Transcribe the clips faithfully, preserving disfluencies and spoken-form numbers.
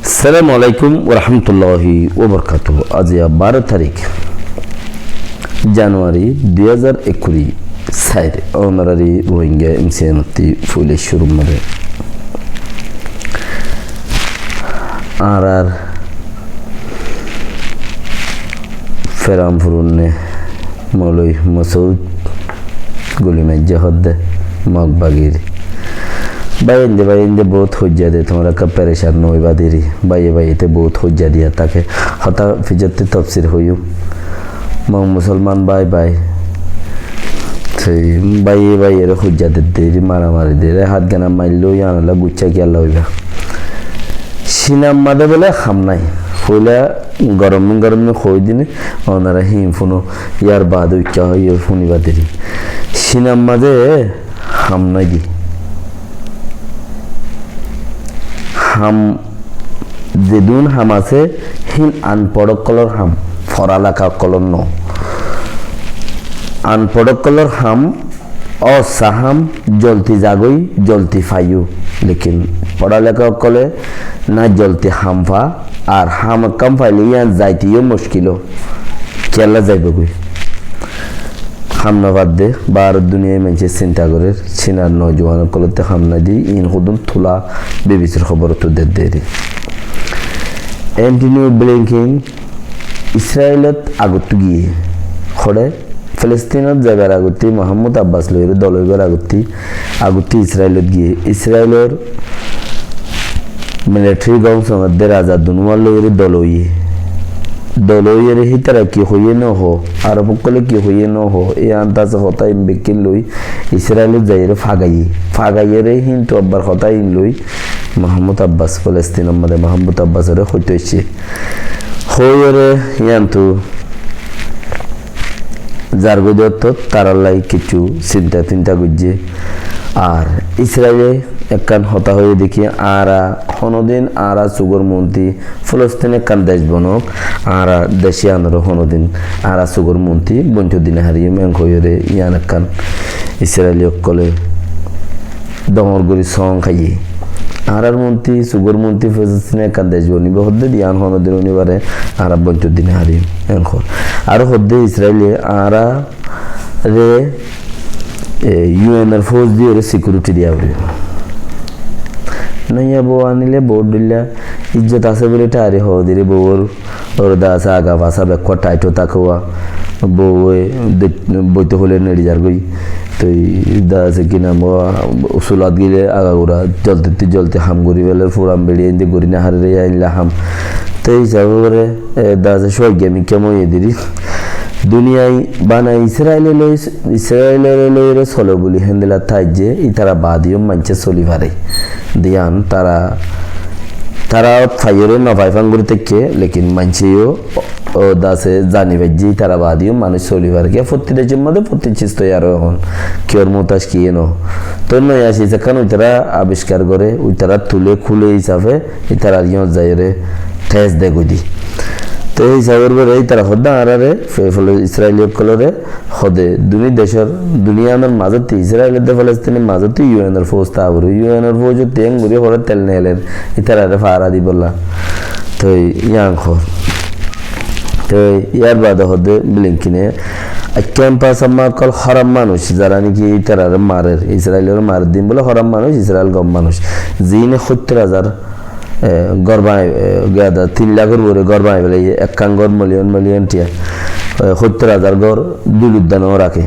Assalamu alaikum warahmatulláhi wabarakátuhu. Aijja baró tarík januwari dui házar ekkuri sair. Ónorari Rohingya M C N ottú foila cúrur mazé añárar feram furunne Moloi Mosoud guli maijje hoódde Mog bagir. Báiyainde, báiyainde bout hoijja de, tuáñra ekka perecan no óiba deri. Báiye báiyete bout hoijja diya táke. Hotá ficotte tofsir hoiyum. Mog musolman bái bái. Sei báiye báiyere hoijja de deri, maramari deri. Hátgana mailló yíanolla guccá kiyólla óiba. Sinar mazé bóle ham nái. Foila gorommi gorommi hoói dine, onora híin fúno, yar baade uicca hoiyóre fúniba deri. Sinar mazé ham nái de. Ham, zedún ham asé, híin anfór ókkolór ham, fora leká ókkolór no. Anfór ókkolór ham, Ó sahám zolti zagói, zolti faiyó. Lekin foráleká ókkole na zolti ham fa, ar ham ekkán faile yían zaite yó muckil ó. Kiyólla zaibógoi? Ham no fadde, baáror duniyai maincé sinta gorér, Sinar nojuwan ókkolottú ham nái de, iín hodún tula B B C r hóborottú dedde eri. Antony Blinken Israelot agottú giyé, hoçé Filistínot zaibar agottí, Mahmud Abbas loiyóre dol óibar agottí, agottí Israelot giyé. Israelor militari gounsonor de raza dunuwar loiyóre dol óiye. Dol óiyore hítara ki hoiyé no ho, Arob ókkole ki hoiyé no ho, e andase hotá in bekkín loi Israelot zaiyóre fagaiyé. Fagaiyore híntu abbar hotá in loi Mahmud Abbas, Filistínor mazé Mahmud Abbasore hoito aiccé. Hoiyore yíantu zargói de ottót tarár lai kessú sinta tinta goijjé. Ar Israele ekkán hotá hoiyé de ki, añára honodin añára sugór muúntu Filistine ekkán dec bonók, añára dec yíanore honodin añára sugór muúntu bointo di no fariyum, en hoiyore yían ekkán Israeli ókkole dóñr gorí song háiye. Añárar muúntu, sugór muúntu Filistine ekkán dec bonibó hoódde, yían honodin ói no fare, añára bointo di no fariyum, en hoór. Aró hoódde Israele añárare, e, U N or fous diyóre security diya foribó. Noiya bou anile bou dhoilla ijjot asé buli thári hoó diri bouwor Ór dase aga fasa bekkúa thaithó táke uá. Bouwe de-, boite hoile neçi zargói. Toi dase ki nam uá, sulat gile agagura joldittú joldi ham gorí féler, furan beçi ainde gorí no faré, ailla ham. Toi hísabe goré, e, dase cói gemi kemo iye diri. Duniyai bana Israele loi, Israelore loiyóre sole buli héndilla táijje, ítara baade yó maincé soli faré. Diyan tara, tara ot faiyóre no fai fán gorí táikke, lekin maincé yó, o, dase zani faijje, ítara baade yó manúic soli faré. Kiyá fottí decór mazé fottí ciz toiyar ó ehón. Kiyór mutáic kiyé no. Toi noiya ciz ekkán uitara abiskar goré, uitara tulé, kúle hísafe, ítarar yót zaiyóre thes de goi di. Te hísabor uore ítara hoddé añárare, fe-, fele Israeli ókkolore, Hode duni decor, duniyanor mazottu, Israel edde Palestinor mazottu U N or fouj táa foribo. U N or foujottú en gori hore tel neler, itarare fahara dibolla. Toi yián hor. Toi yar bade hode Blinkine, ekkán pasa makkol horam manuj, zara niki itarare marer, Israelore marer din bole horam manuj, Israel gom manuj. Zine hottor hajar e, gór bañai, e, gada tin lakor uore gór bañai félaiye, ekkán gór miliyon miliyon tiya, e, hottor hajar gór duludda no raké.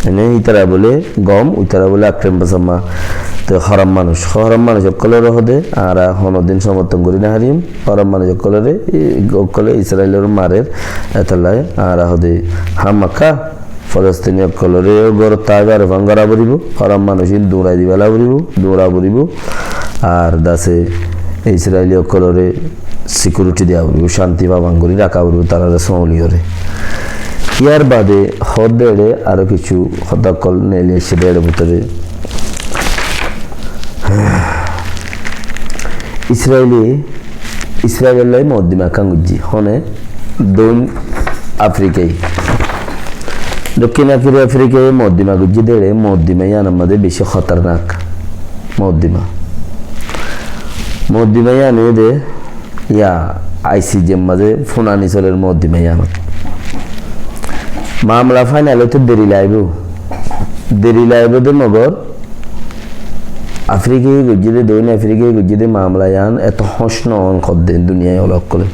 Ene itara bole gom, itara bole akren basamma, te horam manuj, horam manuj okkolore hode, añára honodin somorton gori no farim, horam manuj okkolore, e, okkole Israelore marer, etolla añára hode hamakka, Falastini okkolore yó górot táibar fán gora foribo, horam manucin durai dibálla foribo, dura foribo. Ar dase Israeli okkolore sikuriti diya foribo, cánti fafan gori raka foribo, tarare souliyore. Yar bade hode ere aró kissú hotá okkol neeli aiccé de ere bútore. Israeli Israel loi moddima ekkán goijjé, hone? Doin Afrikai. Dokkin Afri-, Afrikai moddima goijjé de ere, moddima yián or mazé beci hotarnak. Moddima. Moddima yián óiye de, ya, ICJ mazé funani soler moddima yián. Mamela final óite deri laibo. Deri laibo de mogor Afrikaye goijjé de, Doin Afrikaye goijjé de mamela yián eto hóñs no en hoó de duniyai ola ókkole.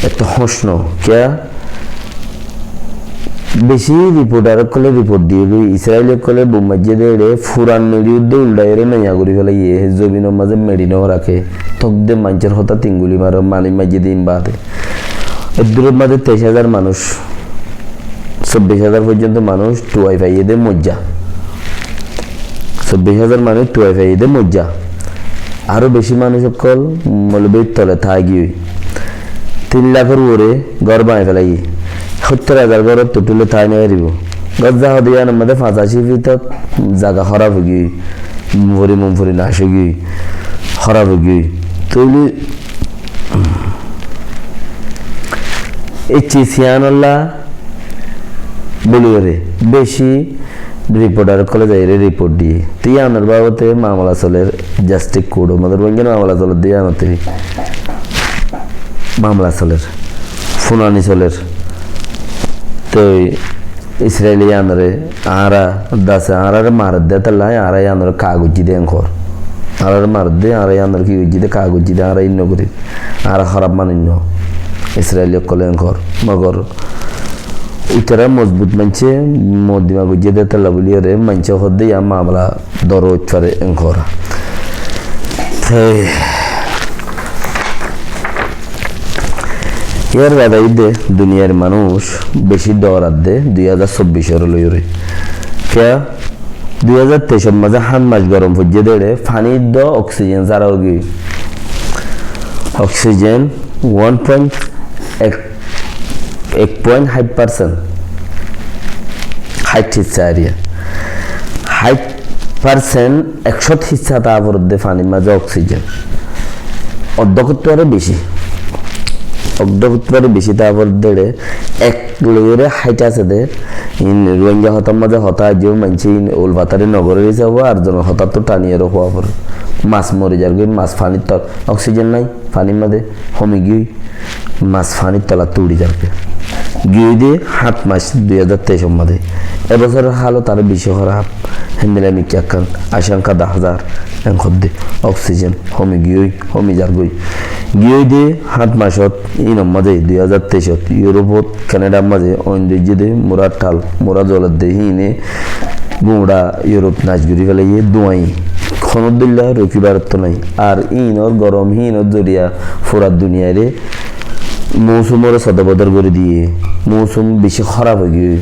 Eto hóñs no. Kiyá? Beci riportar ókkole riport diyé goi, Israel ókkole bom maijjé de ére furan meçi uddé uldhaiyóre noya gorí félaiye, zobinor mazé meçi no raké, tók de maincór hotá tinguli mare, manúic maijjé de ín baade. Eddúror mazé teic házar manúic, sobbic házar foijjonto manúic tuwai faiyé de moijja. Sobbic házar manúic tuwai faiyé de moijja. Aró beci manúic ókkol molobir tole táigiyoi. Tin lakor uore gór bañi félaiye. Hóttor házar górot tuthile tái no faribo. Gazza hoó de yíanor mazé fañsaci fitot zaga hóraf óigiyoi. Mumfuri mumfuri nac óigiyoi. Hóraf óigiyoi. Tóile ecce siyanolla buli goré beci riportar ókkole zaiyóre riport diyé. Te yíanor babote mamela soler, Justice Court or mazé Rohingyar mamela soler de yíanotte. Mamela soler, funani soler. Te Israele yíanore añára dase añárare maredde tolla añára yíanore ka goijjí de en hoór. Añárare maredde, añára yíanore ki goijjí de, ka goijjí de, añára ín no gorí. Añára hóraf manúic no. Israele ókkole en hoór. Mogor ítara mozbut maincé moddima goijjé de tolla buliyóre maincé hoó de yían mamela dor óit fare en hoór. Te yar baade aiyé de duniyair manúic beci dor adde dui házar sobbic ore loiyóre. Kiyá? Dui házar teic or mazé háñt mac gorom foijjé de ére fanit do oxygen sára óigiyoi. Oxygen one point ek, ek point háit percent. Háit hissá ariya. Háit percent, ekcót hissá táa foredde fanir mazé oxygen. Oddókottu aró beci. Oddókottu aró beci táa foredde ére ek loiyóre háit asé de, ín Rohingya hotár mazé hotá aijjó maincé ín ulfatari no gorér hísabe ar zonor hotáttu taniyóre hoó fore. Mas mori zargói, mas fanir tola, oxygen nai, fanir mazé homi giyói, mas fanir tolattu uri zargói. Giyói de háñt mac dui házar teic or mazé. E bosóror hálot aró beci hóraf, héndilla mikká ekkán acánka dahá zar, en hoó de, oxygen homi giyói, homi zargói. Giyói de háñt macót, ínor mazé dui házar teicót, Iurópot, Kanadar mazé oin doijjé de, mura thal, mura zoler de, híine guñça Iuróp nac gorí félaiye, duañi. Honó dilla rokibar otto nái. Ar ínor gorom, hínor zoriya fura duniyaire mousumore sodobodor gorí diye. Mousum beci hóraf óigiyoi.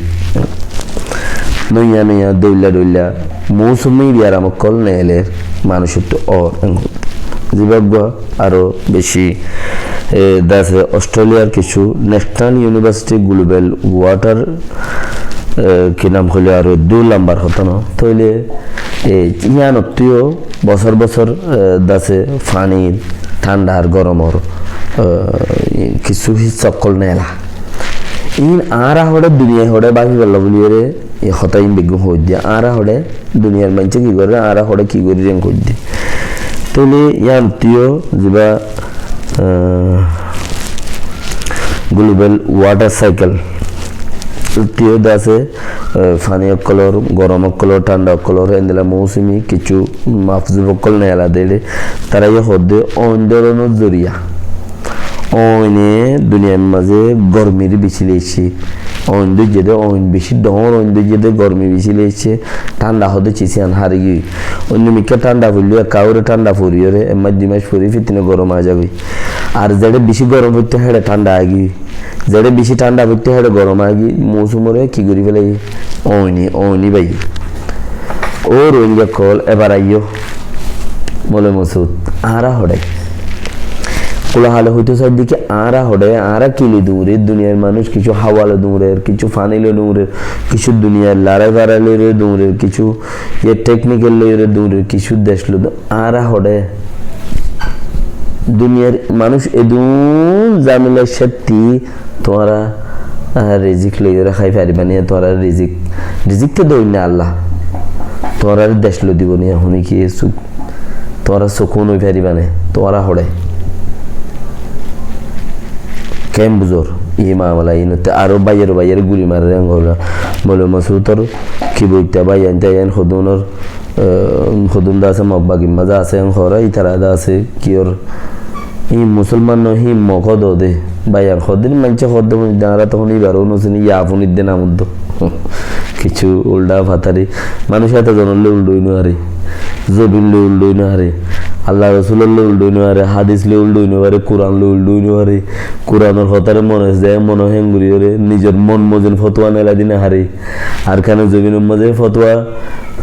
Noiya noiya, dhoilla dhoilla mousumi biyaram ókkol neeler manúicottu ór. Zibá uggwá aró beci, e, dase Australiar kissú National University Global Water, e, ki nam hoilé aró dui lambar hotá no. Tóile, e, yíanottú yó bosór bosór, e, dase fanir, thánda ar goromor, e, kissú hissá ókkol neela. Ín añára hoçé duniyai hoçé báfi féllo buliyóre e hotá ín beggún hoóidde. Añára hoçé duniyair maincé ki goré, añára hoçé ki gorí en hoóidde. Tóile yíanottú yó zibá, ah, Global Water Cycle ottú yó dase, ah, fani ókkolor, gorom ókkolor, thánda ókkolor, endilla mousumi kissú mafzub ókkol neela de ére, tará yó hoódde oin dóronor zoriya. Oine duniyair mazé gormire beci loiccé. Oin dóijje de, oin beci dhoóñr oin dóijje de, gormi beci loiccé, thánda hoó de ciz yían hári giyói. Oinno mikká thánda foillé, ekká uore thánda foriyóre, ek mac dui mac fori fitine gorom ai zagói. Ar zeçé beci gorom foitto héçe thánda ai giyói. Zeçé beci thánda foitto héçe gorom ai giyói, mousumore ki gorí félaiye? Oine, oine baiye. Ó Rohingya ókkol, ebar aiyó. Mole Mosud, añára hoçé? Kula hale hoito saidde ki añára hoçé, añára ki loi duñrir, duniyair manúic kissú hawa loi duñrir, kissú fani loi duñrir, kissú duniyair larai farai loi duñrir, kissú ye technical loi duñrir, kissú dec loi du-, añára hoçé? Duniyair manúic edún zamela satti tuáñra, ah, rizik loiyóre hái faribá niya, tuáñra rizik, rizik to doinna Allah. Tuáñra dec loi dibo niya, hone ki e suk. Tuáñra sukun ói faribá né, tuáñra hoçé. Keén buzor, í mamela inotte aró báiyor báiyor guri marer en hoór. Moloi Mosudor ki boitta báiyain táiyain hodunor, eh, hodun de asé Mog Bagir mazé asé en hoór, ítara de asé ki or. Híin musolman no, híin Mog de. Báiyain hoódde, maincé hoódde, añára tohón íbaró no sini, ya funidde nam uddo. Kessú uldha fatari. Manúic eto zonolloi uldha ói no fare. Zobin loi uldha ói no fare. Allah Rosulolloi uldha ói no fare. Hádis loi uldha ói no fare. Kuran loi uldha ói no fare. Kuranor hotáre mone ze mone hengori óre. Nizor mon mozin fotuwa nelai di no fare. Arkanor zobinor mazé fotuwa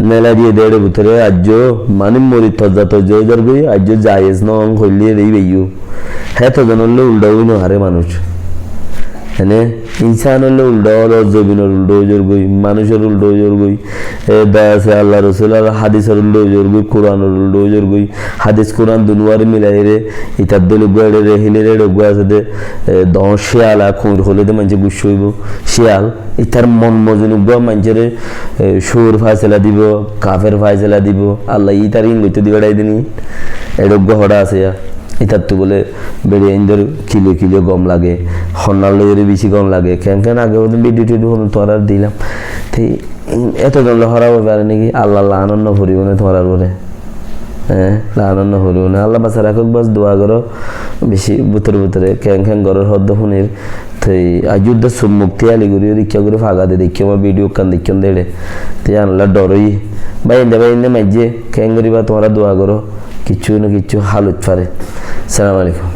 nelai diye de ére bútore aijjó mani mori tozza tozza ói zargoi, aijjó jayez no hoile ére íbayó. Héto zonolloi uldha ói no fare manúic. Ene insanolloi uldha óile zobinor uldha ói zargoi, manúicor uldha ói zargoi. E da asé Allah Rosulor hádisor uldha ói zargoi, Kuranor uldha ói zargoi. Hádis Kuran dunuware milai ére, itar dóil uggwá ére, híler ére uggwá asé de, e, doñr ciyal a kuñir hoile de maincé guccá óibo. Ciyal, itar mon mozin uggwá maincére, e, cóor faisela dibo, kafer faisela dibo, Allah itar in goitto di beçai dini, eçe uggwá hoçá asé ya. Itattu bóle beçi aindor kile kile gom lage, honnalloi ére beci gom lage, keén keén age hodún bidiyo tidiyo hodún tuáñrar dilam. Te eto zon loi hóraf ói fare niki? Allah laanot no foribo né tuáñrar uore? Hé, laanot no foribo né? Allah basai rakók, bas dua goró, beci bútore bútore keén keén gorór hoódde fúnir. Te aijjó de suk muk tiyali gorí, rikká gorí faga de deikkóm, bidiyo ekkán deikkóm de ére. Te Allah dor óiye. Báiyain de, báiyain de maijjé, keén goríba tuáñra dua goró. Kessú no kessú hál óit fare. Assalamu alaikum.